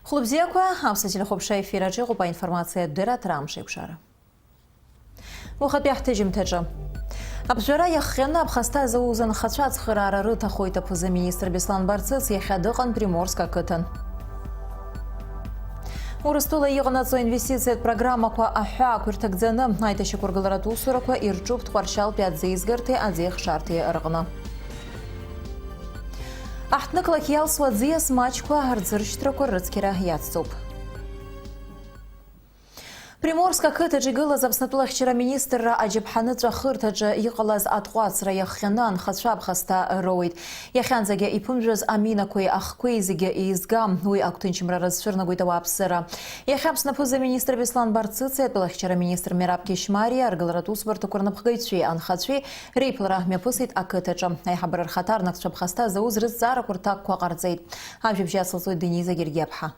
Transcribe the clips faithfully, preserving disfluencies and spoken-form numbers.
Хәлыбзиақәа, аԥсуа телехәаԥшра ефир аҿы иҟоуп аинформациатә дырраҭара Амш еиқәшара. Уахатәи ҳҭыжьымҭаҿы. Аԥжәара иахҟьаны аԥхасҭа зауз анхацәа ацхыраара рыҭахоит аԥыза-министр Беслан Барцыц иахьа дыҟан Приморск ақыҭан. Урыстәыла иҟанаҵо инвестициатә программақәа аҳәаақәа ирҭагӡаны аиҭашьақәыргыларатә усурақәа ирҿуп Тҟәарчалтәи аӡеизгарҭеи аӡеихшарҭеи рҟны. Аҳҭнықалақь иалсуа аӡиас маҷқәа рӡыршьҭрақәа рыцқьара иацҵоуп. Приморск ақыҭаҿ игылаз Аԥсны атәылахьчара аминистрра аџьаԥҳаныҵәа ахырҭаҿы иҟалаз атҟәацра иахҟьаны анхацәа аԥхасҭа роуеит. Иахьанӡагьы иԥымжәаз аминақәеи ахқәеи зегьы еизгам, уи агәҭынчымра рызцәырнагоит ауааԥсыра. Иахьа Аԥсны аԥыза-министр Беслан Барцыци атәылахьчара аминистр Мераб Кьышьмариа, аргыларатә усбарҭақәа рнапхгаҩцәеи анхацәеи реиԥылара мҩаԥысит ақыҭаҿы. Аиҳабыра рхаҭарнакцәа аԥхасҭа зауз рызҵаарақәа рҭакқәа ҟарҵеит. Ажәабжь иацылҵоит Дениза Гергиаԥҳа.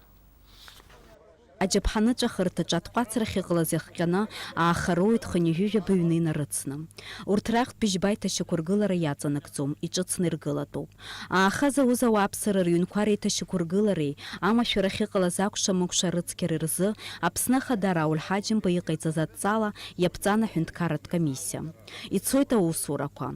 Аџьаԥҳаныҵәа ахырҭаҿы атҟәацра ахьыҟалаз иахҟьаны ааха роуеит хынҩажәижәаба ҩны инарыцны. Урҭ рахьтә быжьба аиҭашьақәыргылара иаҵанакӡом, иҿыцны иргылатәуп. Ааха зауз ауааԥсыра рыҩнқәа реиҭашьақәыргылареи амашәыр ахьыҟалаз акәша-мыкәша рыцқьареи рзы Аԥсны Ахада Рауль Ҳаџьымба иҟаиҵаз адҵала иаԥҵан аҳәынҭқарратә комиссиа. Ицоит аусурақәа.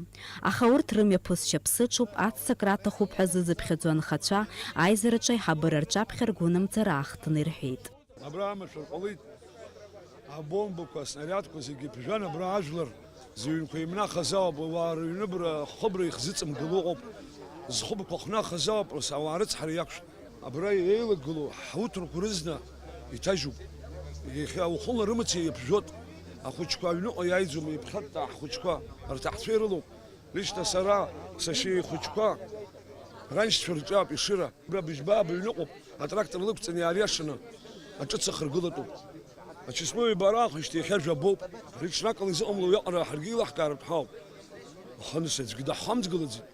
Аха урҭ рымҩаԥысшьа ԥсыҽуп, аццакра аҭахуп ҳәа зызыԥхьаӡо анхацәа аизараҿы аиҳабыра рҿаԥхьа ргәынамӡара аахҭаны ирҳәеит. Абра амашәыр ҟалеит, абомбақәа, аснариадқәа зегьы ԥжәан, абра ажәлар зыҩнқәа еимнахыз ауп, ауаа рыҩныбра, ахыбра ихзыҵымгыло ыҟоуп, зхыбқәа хнахыз ауп, ус ауаа рыцҳара иақәшәт. Абра еилагылоу ҳуҭрақәа рызна иҭажьуп. Иахьа ухыла рымаҵ иаԥжәоит. Ахәыҷқәа аҩныҟа иааиӡом, иԥхьаттаа ҳхәыҷқәа, рҭаҳцәа ирылоуп. Лично сара, сашьа ихәыҷқәа, раншьцәа рҿы ауп Ешыра. Абра быжьба быҩныҟоуп, атрактор лықәҵаны иаариашаны аҿыц ахыргылатәуп. Ачысловие бара ахәышьҭа иахьа жәабоуп. Ари ҽнакала изыҟамло уиаҟара ҳаргьы илаҳкааратә ҳауп. Аха нас аӡәгьы даҳхамҵгылаӡеит.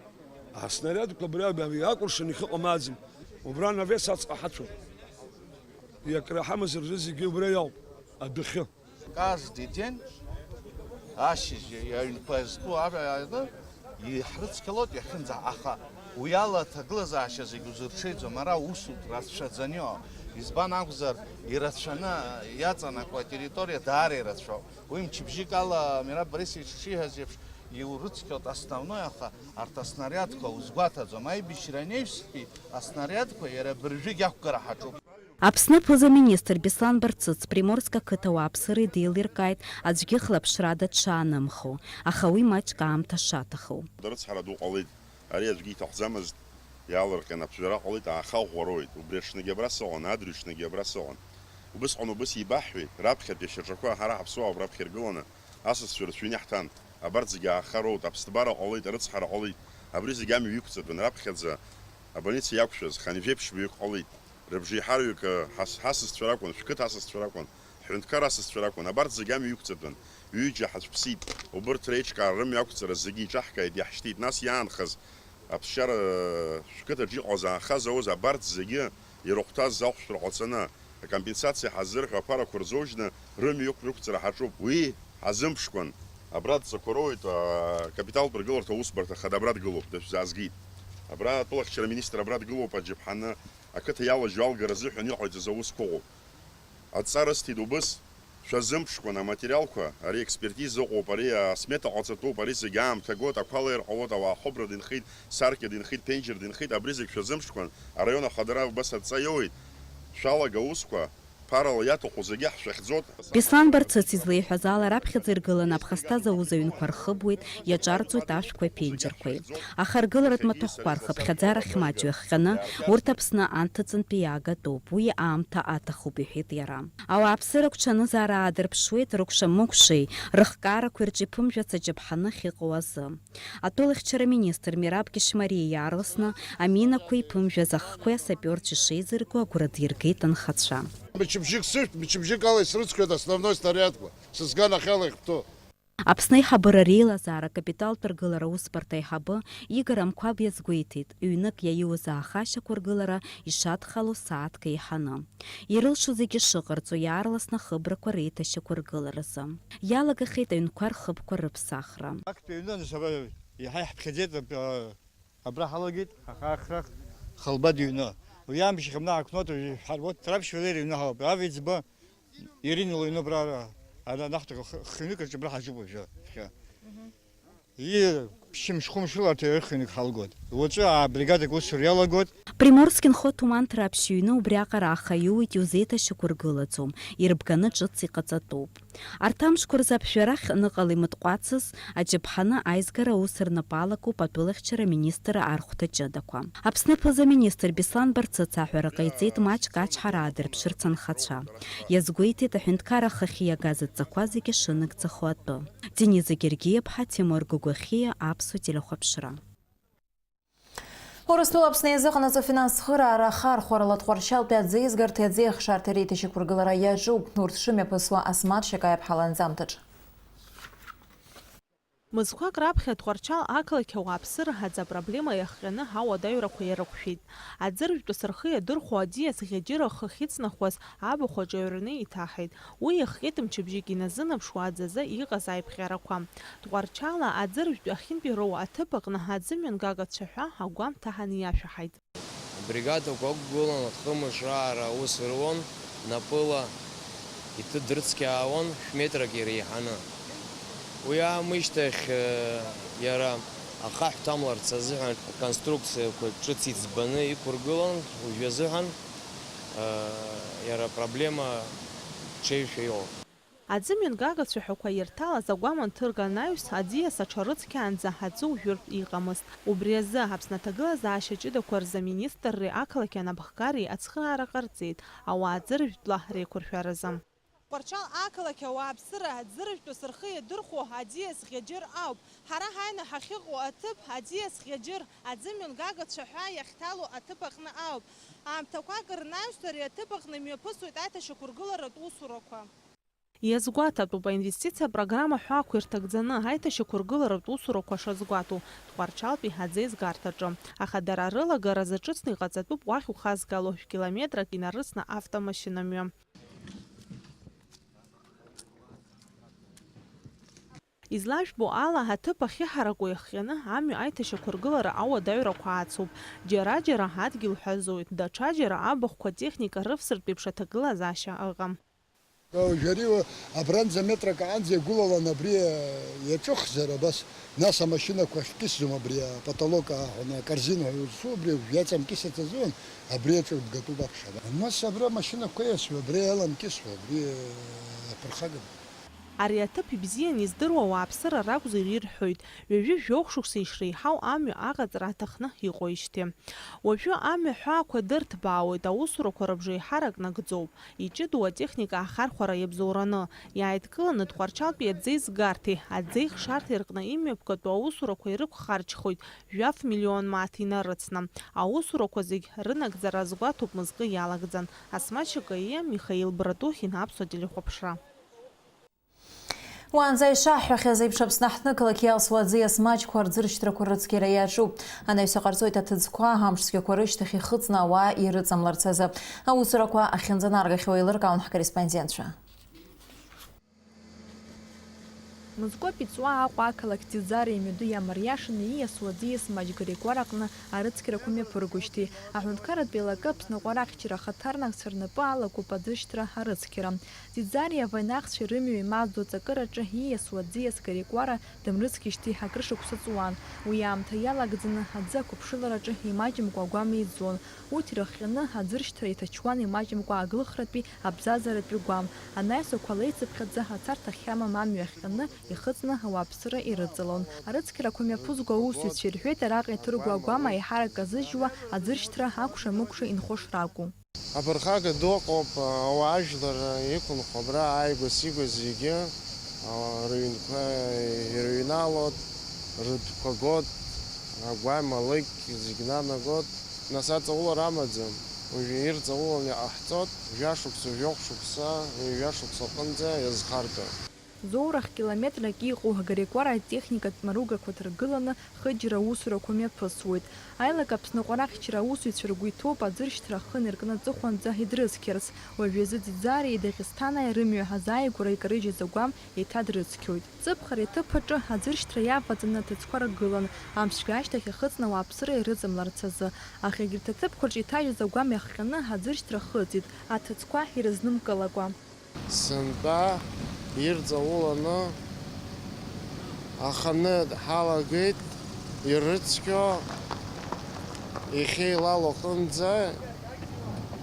Аснариадқәа абри акәыршаны ихьыҟоу мааӡам. Убра навес аҵҟа ҳацәоуп. Иакра ҳамазар рызегьы убра иауп, адәахьы. Каждый день ашьыжь аҩнқәа зтәу ара иҳрыцқьалоит иахьынӡа, аха уи ала аҭагылазаашьа зегь узырҽеиӡом. Ара усутә рацәаӡаны иҟоуп. Избан акәзар, ирацәаны иаҵанакуа атерриториа даара ирацәоуп. Уи мчыбжьык ала Мираб Борисович ишиҳәаз еиԥш, иурыцқьоит основной, аха арҭ аснариадқәа узгәаҭаӡом. Аибашьра анеижьтәи аснариадқәа иара абыржәгьы ақәгара ҳаҿуп. Аԥсны аԥыза-министр Беслан Барцыц Приморск ақыҭа ауааԥсыра идеилиркааит аӡәгьы хлаԥшрада дшаанымхо, аха уи маҷк аамҭа шаҭаху. Рыцҳара ду ҟалеит, ари аӡәгьы иҭахӡамызт, иаалырҟьан аԥжәара ҟалеит, ааха ӷәӷәа роуеит. Убри аҽынгьы абра сыҟан, адырҩаҽынгьы абра сыҟан. Убысҟан убыс еибаҳҳәеит, раԥхьатәи ашьаҿақәа ҳара ҳаԥсуаауп раԥхьа иргыланы, асасцәа рацәа инаҳҭан. Абарҭ зегьы ааха роуит, аԥсҭбара ҟалеит, арыцҳара ҟалеит, абри зегьы амҩа иқәҵатәын, раԥхьаӡа абольница иақәшәаз, хынҩажәи ԥшьба ҩык ҟалеит. Рыбжеиҳараҩык, ҳас-, ҳасасцәа ракәын, шәқыҭ асасцәа ракәын, ҳҳәынҭқар асасцәа ракәын, абарҭ зегьы амҩа иқәҵатәын, ҩыџьа ҳацәԥсит, убырҭ реиҿкаара, рымҩа ақәҵара зегьы иҿаҳкааит, иаҳшьҭит, нас иаанхаз аԥсшьара шәқыҭаҿ иҟаз ааха зауз абарҭ зегьы ирыхәҭаз ахәшәтәра ҟалҵаны, акомпенсациа ҳаззырҳәо аԥарақәа рзоужьны рымҩа иқә-, рықәҵара ҳаҿуп. Уи ҳазымԥшкәан, абра адҵақәа роуеит, а, капиталтә ргыларҭа аусбарҭа хада абра дгылоуп, дышәзаазгеит. Абра атәылахьчара министр абра дгылоуп, аџьаԥҳаны ақыҭа иалажьу алгара азыҳәан иҟаиҵаз аусқәа ыҟоуп. Адҵа рысҭеит убыс, шәазымԥшкәан аматериалқәа, ари аекспертиза ыҟоуп, ари асмета ҟаҵатәуп, ари зегь аамҭа гоит, ақәа леир ҟалоит, ауаа ахыбра дынхеит, саркьа дынхеит, ԥенџьыр дынхеит, абри зегь шәазымԥшкәан, араион ахадара убас адҵа иоуеит, шәалага аусқәа, ԥарала иаҭаху зегьы ҳшәахьӡоит. Беслан Барцыц излеиҳәаз ала, раԥхьаӡа иргыланы аԥхасҭа зауз аҩнқәа рхыбуеит, иаҿарҵоит ашәқәеи аԥенџьырқәеи. Аха аргыларатә маҭәахәқәа рхыԥхьаӡарахь маҷҩык иахҟьаны, урҭ Аԥсны анҭыҵынтәи иаагатәуп, уи аамҭа аҭахуп, иҳәеит иара. Ауааԥсыра агәҽанызаара аадырԥшуеит рыкәша-мыкәшеи, рыхкаарақәеи рҿы иԥымжәац аџьаԥҳаны ахьыҟоу азы. Атәылахьчара министр Мераб Кьышьмариа иаарласны аминақәеи иԥымжәаз ахқәеи асапиорцәа ишеизырго агәра диргеит анхацәа. Мчыбжьык сышәҭ, мчыбжьык ала исрыцқьоит основной снарядқәа, сызганахьала ихәҭоу. Аԥсны аиҳабыра реилазаара акапиталтә ргылара аусбарҭа аиҳабы Игор Амқәаб иазгәеиҭеит, ҩнык иаиуз ааха ашьақәыргылара ишадхало сааҭк еиҳаны. Ирылшо зегьы шыҟарҵо, иаарласны ахыбрақәа реиҭашьақәыргыларазы. Иалагахьеит аҩнқәа рхыбқәа рыԥсахра. Актәи аҩны анышәара иаҳа иаҳԥхьаӡеит, аб-, абра ҳалагеит, аха ахра хылбад иҩны. Уи амшахь абна ҳақәнот уажәы ҳарбот Ҭраԥшь Валери иҩны ҳауп. Авеиҵба Ирина лыҩны абра ара, ара анахәҭак х-, хҩык аҿы абра ҳаҿуп уажәы, шәа. Ии, ԥшьымш-хәымш рыларҭа ҩажәи хҩык ҳалгоит. Уаҵәы аа бригадак усура иалагоит. Приморски нхо Ҭуман Ҭраԥшь иҩны убриаҟара аха иуит, иузеиҭашьақәыргылаӡом, ирбганы ҿыц иҟаҵатәуп. Арҭ амшқәа рзы аԥжәара ахьаныҟала имытҟәацыз, аџьаԥҳаны аизгара аус рнапы алакуп атәылахьчара аминистрра архәҭа ҷыдақәа. Аԥсны аԥыза-министр Беслан Барцыц аҳәара ҟаиҵеит маҷк ачҳара аадырԥшырц анхацәа. Иазгәеиҭеит аҳәынҭқарра ахахьы иагаз адҵақәа зегьы шынагӡахо атәы. Дениза Гергиаԥҳа, Тимур Гогохиа, Аԥсуа телехәаԥшра. Урыстәыла Аԥсны иазыҟанаҵо афинанс цхыраара ахархәарала Тҟәарчалтәи аӡеизгарҭеи аӡеихшарҭеи реиҭашьақәыргылара иаҿуп. Урҭ шымҩаԥысуа Асмаҭ Шьакаиаԥҳа ланҵамҭаҿы. Мызқәак раԥхьа Тҟәарчал ақалақь ауааԥсыра аӡы апроблема иахҟьаны ауадаҩрақәа иарықәшәеит. Аӡыржәтәыс рхы иадырхәо аӡиас ӷьаџьыра ахы ахьыҵнахуаз абахә аҿы аҩрны иҭаҳаит. Уи иахҟьеит мчыбжьык иназынаԥшуа аӡазы иҟаз аиԥҟьарақәа. Тҟәарчала аӡыржәтә ахьынтәироу аҭыԥ аҟны аӡымҩангагацәа ҳәа агәамҭа ҳаниашәаҳаит. Абригадақәа ықәгылан, хымш раара аус руан, напыла иҭыдырцқьаауан шә-метрак иреиҳаны. Уи аамышьҭахь, э, иара ахаҳә ҭамларц азыҳәан аконструкциақәа ҿыц иӡбаны иқәыргылан, уажәы азыҳәан, э, иара апроблема ҽеишәа иоуп. Аӡымҩангагацәа ҳәақәа ирҭалаз агәаманҭырга анаҩс, аӡиас аҽарыцқьаанӡа аӡы уажәыртә иҟамызт. Убри азы Аԥсны аҭагылазаашьа ҷыдақәа рзы аминистрреи ақалақь анапхгареи ацхыраара ҟарҵеит ауаа аӡыржәтәла реиқәыршәаразы. Тҟәарчал ақалақь ауааԥсыра аӡыржәтәыс рхы иадырхәо аӡиас ӷьаџьыр ауп. Ҳара ҳааины ҳахьыҟоу аҭыԥ аӡиас ӷьаџьыр, аӡымҩангагацәа ҳәа иахьҭало аҭыԥ аҟны ауп. Аамҭақәак рнаҩс ари аҭыԥ аҟны имҩаԥысуеит аиҭашьақәыргыларатә усурақәа. Иазгәаҭатәуп аинвестициа апрограмма ҳәа ақәирҭагӡаны аиҭашьақәыргыларатә усурақәа шазгәаҭоу Тҟәарчалтәи аӡеизгарҭаҿы. Аха дара рылагаразы ҿыцны иҟаҵатәуп уахь ухазгало шә-километрак инарыцны автомашьынамҩа. Излажәбо ала, аҭыԥ ахьыҳараку иахҟьаны амҩа аиҭашьақәыргылара ауадаҩрақәа ацуп. Џьара-џьара адгьыл ҳәазоит, даҽаџьара абахәқәа техника рывсыртә еиԥш аҭагылазаашьа ыҟам. Уажәы ари абранӡа метрак аанӡа иагәылалан абри, э, иаҿыхзар абас, нас амашьынақәа ахькьысӡом абри апотолок ааҳәаны, акорзин ҳәа иузцу, абри уажә иаҵамкьысырц азыҳәан абри аҿы бгатәуп аԥхьара. Нас абра амашьынақәа иасуа, абри иаламкьысуа, абри, э, аԥырхагам. Ари аҭыԥ ибзианы издыруа ауааԥсыра ракәзар ирҳәоит, ҩажәи жәохә шықәса ишреиҳау амҩа аҟаҵара аҭахны иҟоижьҭеи. Уажәы амҩа ҳәаақәа дырҭбаауеит, аусурақәа рыбжеиҳарак нагӡоуп. Иҷыдоу атехника ахархәара иабзоураны, иааидкыланы Тҟәарчалтәи аӡеизгарҭеи аӡеихшарҭеи рҟны имҩаԥгатәу аусурақәа ирықәхарџьхоит жәаф миллион мааҭ инарыцны. Аусурақәа зегь рынагӡара азгәаҭоуп мызкы иалагӡан. Асмаҭ Шьакаиа, Михаил Братухин, Аԥсуа телехәаԥшра. Уаанӡа ишаҳҳәахьаз еиԥш, Аԥсны аҳҭнықалақь иалсуа аӡиас маҷқәа рӡыршьҭрақәа рыцқьара иаҿуп. Анаҩс иҟарҵоит аҭыӡқәа, амш цәгьақәа рышьҭахь ихыҵны ауаа ирыҵамларц азы. Аусурақәа ахьынӡанаргахьоу еилыркаауан ҳкорреспондентцәа. Мызкәа Пицуа Аҟәа ақалақь Ӡиӡариа имҩаду иамариашаны ииасуа аӡиас маҷ Григәар аҟны арыцқьарақәа мҩаԥыргоижьҭеи, аҳәынҭқарратә еилакы Аԥсны аҟәара ахьчара ахаҭарнакцәа рнапы алакуп аӡышьҭра арыцқьара. Ӡиӡариа аваинахцәа рымҩа имаздо аҵакыраҿы ииасуа аӡиас Григәара дымрыцқьижьҭеи акрышықәса ҵуан. Уи аамҭа иалагӡаны аӡы ақәыԥшылараҿы имаҷымкәа агәам иӡон. Урҭ ирыхҟьаны аӡыршьҭра иҭачуан имаҷымкәа аглыхратәи абзазаратәи гәам. Анаҩсақәа леицыԥхьаӡа ацарҭа ахьамам амҩа ахҟьаны ихыҵны ауааԥсыра ирыҵалон. Арыцқьарақәа мҩаԥызго аусзуҩцәа ирҳәеит, араҟа иҭырго агәам аиҳарак азыжьуа аӡыршьҭра акәша-мыкәша инхо шракәу. Аԥырхага ду ыҟоуп, ауаа ажәлар иқәынхо абра ааигәа-сигәа зегьы, а, рыҩнқәа ирыҩналоит, рытәқәа гот, агәам алыкь зегь нанагот, нас аҵаулара амаӡам, уажәы ирҵауланы иҟаҳҵот, жәашықәса, жәохә шықәса, ҩажәа шықәса аҟынӡа иазхарҵоит. Зоурахь километрак иҟоу Гарикәара атехникатә маругақәа ҭаргыланы хыџьара аусурақәа мҩаԥысуеит. Аилак Аԥсны аҟәарахьчара аусзуҩцәа ргәы иҭоуп аӡыршьҭра ахы инаркны аҵыхәанӡа идрыцқьарц. Уажәазы Ӡиӡариеи Дагестанаи рымҩа азааигәара икарыжьыз агәам еиҭа дрыцқьоит. Ҵыԥх ари аҭыԥ аҿы аӡыршьҭра иаваҵаны аҭыӡқәа ргылан, амшгьы ашьҭахь иахыҵны ауааԥсыра ирыҵамларц азы. Аха егьырҭ аҭыԥқәа рҿы иҭажьыз агәам иахҟьаны аӡыршьҭра ахыҵит, аҭыӡқәа ирызнымкылакәа. Сынтәа ирҵауланы аханы ҳалагеит, ирыцқьо, иахьеилало аҟынӡа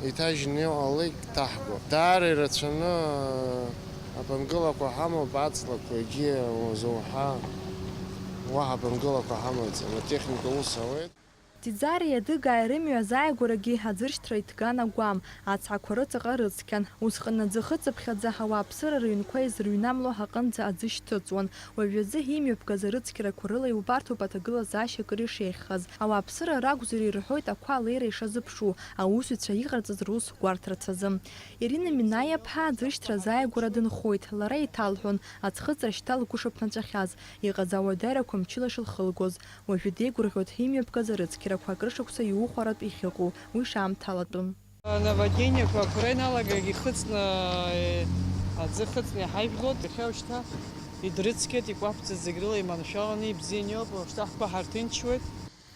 иҭажьны иҟалеит ҭаҳгәа. Даара ирацәаны аԥынгылақәа ҳамоуп, аҵлақәа, егьи уазуҳәа, уаҳа аԥынгылақәа ҳамаӡам, атехника аус ауеит. Ӡиӡариа Дыгаа рымҩа азааигәарагьы аӡыршьҭра иҭган агәам, ацҳақәа рыҵаҟа рыцқьан. Усҟан аӡы хыҵыԥхьаӡа ауааԥсыра рыҩнқәа изырҩнамло аҟынӡа аӡы шьҭыҵуан. Уажәазы имҩаԥгаз арыцқьарақәа рыла иубарҭоуп аҭагылазаашьа акыр ишеиӷьхаз. Ауааԥсыра ракәзар ирҳәоит ақәа алеира ишазыԥшу, аусзуҩцәа иҟарҵаз рус гәарҭарц азы. Ирина Минаиа-ԥҳа аӡыршьҭра азааигәара дынхоит, лара иҭалҳәон, аӡхыҵра шьҭа лгәы шыԥнаҵәахьаз, иҟаз ауадаҩрақәа мчыла шылхылгоз. Уажәы деигәырӷьоит имҩаԥгаз арыцқьарақәа акрышықәса иухәаратә иахьыҟоу, уи шаамҭалатәым. Наводнениақәа ақәра иналагагь ихыҵны, аӡы хыҵны иҳажәлоит. Иахьа ушьҭа идрыцқьеит, икәаԥӡа зегь рыла иманшәаланы, ибзианы иоуп, ушьҭа ҳгәы ҳарҭынчуеит.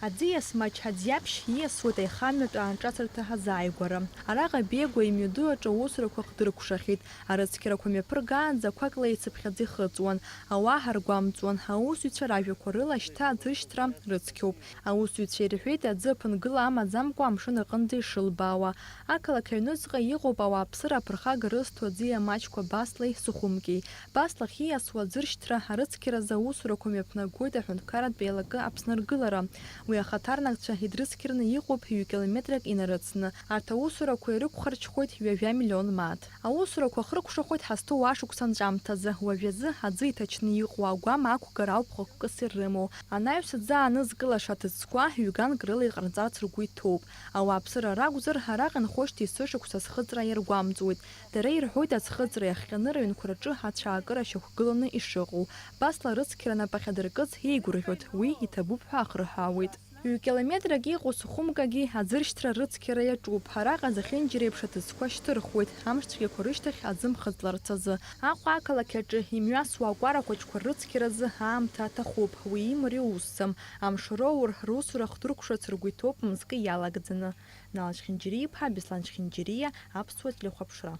Аӡиас маҷ аӡиаԥшь ииасуеит аихамҩатә аанҿасырҭа азааигәара. Араҟа Бегәа имҩаду аҿы аусурақәа хдыркәшахьеит. Арыцқьарақәа мҩаԥыргаанӡа ақәак леицыԥхьаӡа ихыҵуан, ауаа ҳаргәамҵуан, аусзуҩцәа ражәақәа рыла шьҭа аӡыршьҭра рыцқьоуп. Аусзуҩцәа ирҳәеит, аӡы аԥынгыла амаӡамкәа амшын аҟынӡа ишылбаауа. Ақалақь аҩныҵҟа иҟоуп ауааԥсыра аԥырхага рызҭо аӡиа маҷқәа Баслеи Сухумкеи. Баслахь ииасуа аӡыршьҭра арыцқьаразы аусурақәа мҩаԥнагоит аҳәынҭқарратә еилакы Аԥсны аргылара. Уи ахаҭарнакцәа идрыцқьараны иҟоуп ҩ-километрак инарыцны. Арҭ аусурақәа ирықәхарҽхәоит ҩажәа миллион мааҭ. Аусурақәа хыркәшахоит ҳазҭоу ашықәс анҵәамҭазы, уажәазы аӡы иҭачны иҟоу агәам ақәгара ауп хықәкыс ирымоу. Анаҩс аӡы аанызкылаша аҭыӡқәа ҩганк рыла иҟарҵарц ргәы иҭоуп. Ауааԥсыра ракәзар, араҟа инхошьҭеи есышықәса азхыҵра иаргәамҵуеит. Дара ирҳәоит, аӡхыҵра иахҟьаны рыҩнқәа рҿы ацәаакыра шьақәгыланы ишыҟоу. Басла рыцқьара нап ахьадыркыз еигәырӷьоит, уи иҭабуп ҳәа ахырҳәаауеит. Ҩ-километрак иҟоу Сухумкагьы аӡыршьҭра рыцқьара иаҿуп. Араҟа зехьынџьареиԥш аҭыӡқәа шьҭырхуеит, амшцәгьақәа рышьҭахь аӡы мхыҵларц азы. Аҟәа ақалақь аҿы имҩасуа акәара хәыҷқәа рыцқьаразы аамҭа аҭахуп, уи имариоу усӡам. Амш роур, русура хдыркәшарц ргәы иҭоуп мызкы иалагӡаны. Нала Чхинџьариа-иԥҳа, Беслан Чхинџьариа, Аԥсуа телехәаԥшра.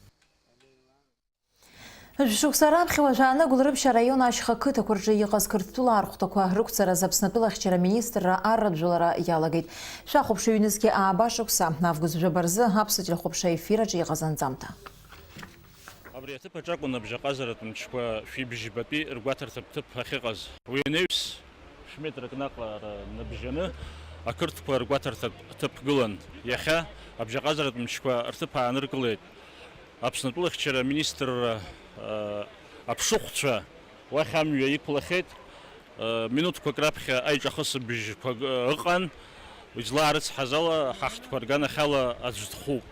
Жәшықәса раԥхьа уажәааны Гәылрыԥшь араион ашьха қыҭақәа рҿы иҟаз Қырҭтәыла архәҭақәа рықәҵараз Аԥснытәыла ахьчара аминистрра арратә жәлара иалагеит. Шәахәаԥши, ҩнызқьи ааба шықәса, август жәаба рзы аԥсуа телехәаԥшра ефир аҿы иҟаз анҵамҭа. Абри аҭыԥ аҿы акәын абжьаҟазаратә мчқәа шәибжьбатәи ргәаҭарҭатә ҭыԥ ахьыҟаз. Уи анаҩс, шә-метрак наҟ набжьаны, ақырҭқәа ргәаҭарҭатә ҭыԥ гылан. Иахьа абжьаҟазаратә мчқәа рҭыԥ ааныркылеит. Аԥснытәылахьчара аминистрра, а, аԥшыхәцәа уахь амҩа иқәлахьеит. А, минуҭқәак раԥхьа аиҿахысыбжьқәа г-, ыҟан. Излаарыцҳаз ала, ҳа ҳтәқәа рганахьала аӡә дхәуп.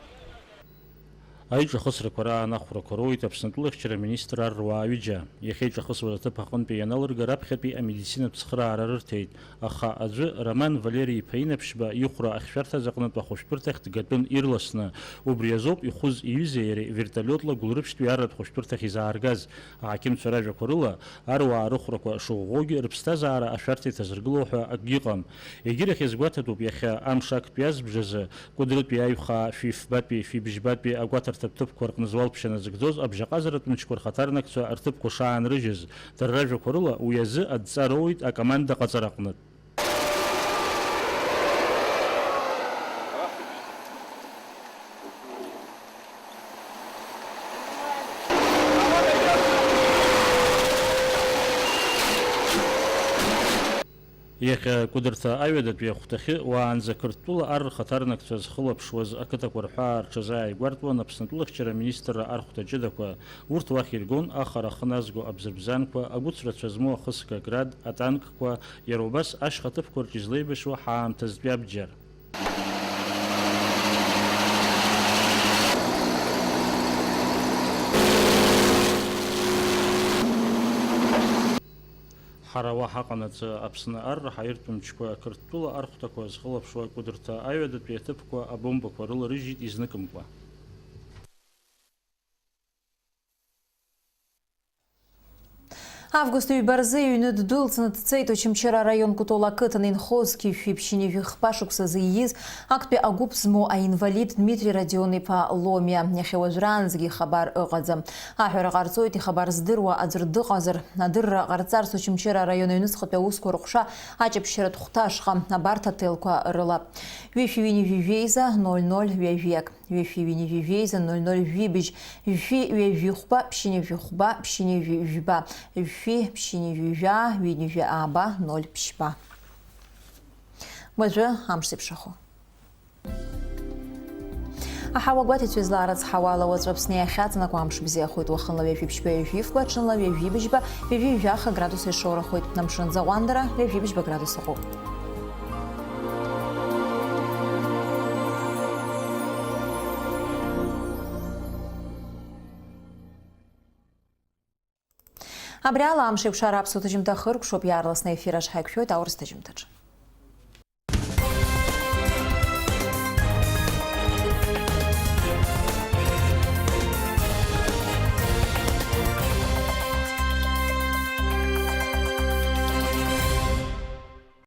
Аиҿахысрақәа раан ахәрақәа роуеит Аԥснытәылахьчара аминистрра руаа ҩыџьа. Иахьеиҿахысуаз аҭыԥ аҟынтәи ианалырга, раԥхьатәи амедицинатә цхыраара рырҭеит, аха аӡәы, Роман Валери-иԥа Инаԥшьба ихәра ахьшәарҭаз аҟнытә ахәышәтәырҭахь дгатәын ирласны. Убри азоуп ихәыз иҩызеи иареи вертолиотла Гәылрыԥшьтәи арратә хәышәтәырҭахь изааргаз. Аҳақьымцәа ражәақәа рыла, аруаа рыхәрақәа шыӷәӷәоугьы рыԥсҭазаара ашәарҭа иҭазыргыло ҳәа акгьы ыҟам. Егьырахь иазгәаҭатәуп, иахьа амш актәи азбжазы Кәыдрытәи аҩхаа шәи фбатәи шәи бжьбатәи агәаҭарҭатә ҭыԥқәа рҟны зуалԥшьа назыгӡоз абжьаҟазаратә мчқәа рхаҭарнакцәа рҭыԥқәа шаанрыжьыз, дара ражәақәа рыла, уи азы адҵа роуеит акоманда аҟаҵараҟнытә. Иахьа Кәыдырҭа аҩадатәи ахәҭахьы уаанӡа Қырҭтәыла ар рхаҭарнакцәа зхылаԥшуаз ақыҭақәа рҳәаа рҽазааигәартәуан Аԥснытәылахьчара аминистрра архәҭа ҷыдақәа. Урҭ уахь иргон ахара ахы назго абзырбзанқәа, агәыцрацәа змоу ахысга град, атанкқәа, иара убас ашьха ҭыԥқәа рҿы излеибашьуа ҳаамҭазтәи абџьар. Ҳара уа ҳаҟанаҵы Аԥсны ар раҳаиртә мчқәа Қырҭтәыла архәҭақәа зхылаԥшуа Кәыдырҭа аҩадатәи аҭыԥқәа абомбақәа рыларыжьит изныкымкәа. Август ҩба рзы иҩны ддәылҵны дцеит Очамчыра араион Кәтол ақыҭан инхоз, қьи жәшәи ԥшьынҩажәи хԥа шықәсазы ииз, актәи агәыԥ змоу аинвалид Дмитри Родион-иԥа Ломиа. Иахьа уажәраанӡагьы ихабар ыҟаӡам. Аҳәара ҟарҵоит, ихабар здыруа аӡәыр дыҟазар. Адырра ҟарҵарц Очамчыра араион аҩныҵҟатәи аусқәа рыҟәша аҷаԥшьаратә хәҭа ашҟа абарҭ аҭелқәа рыла. Ҩышәи ҩынҩажәи жәеиза, ноль ноль ҩажәи акы. Ҩышәи ҩынҩажәи жәеиза, ноль ноль жәибжь, ҩышәи ҩажәи хәба, ԥшьынҩажәи хәба, ԥшьынҩажәи жәба, ҩышәи ԥшьынҩажәи жәаа, ҩынҩажәи ааба, ноль ԥшьба. Уажәы амш зеиԥшрахо. Аҳауа гәаҭеицәа излаарыцҳауа ала, уаҵәы Аԥсны иахьаҵанакуа амш бзиахоит, уахынла ҩажәи ԥшьба, ҩажәи фба, ҽынла ҩажәи быжьба, ҩажәи жәаха градус ишоурахоит, амшын аӡы аҟәандара ҩажәи быжьба градус ыҟоуп. Абри ала амш еиқәшара аԥсуа ҭыжьымҭа хыркәшоуп, иаарласны аефир аҿы ҳаиқәшәоит аурыс ҭыжьымҭаҿы.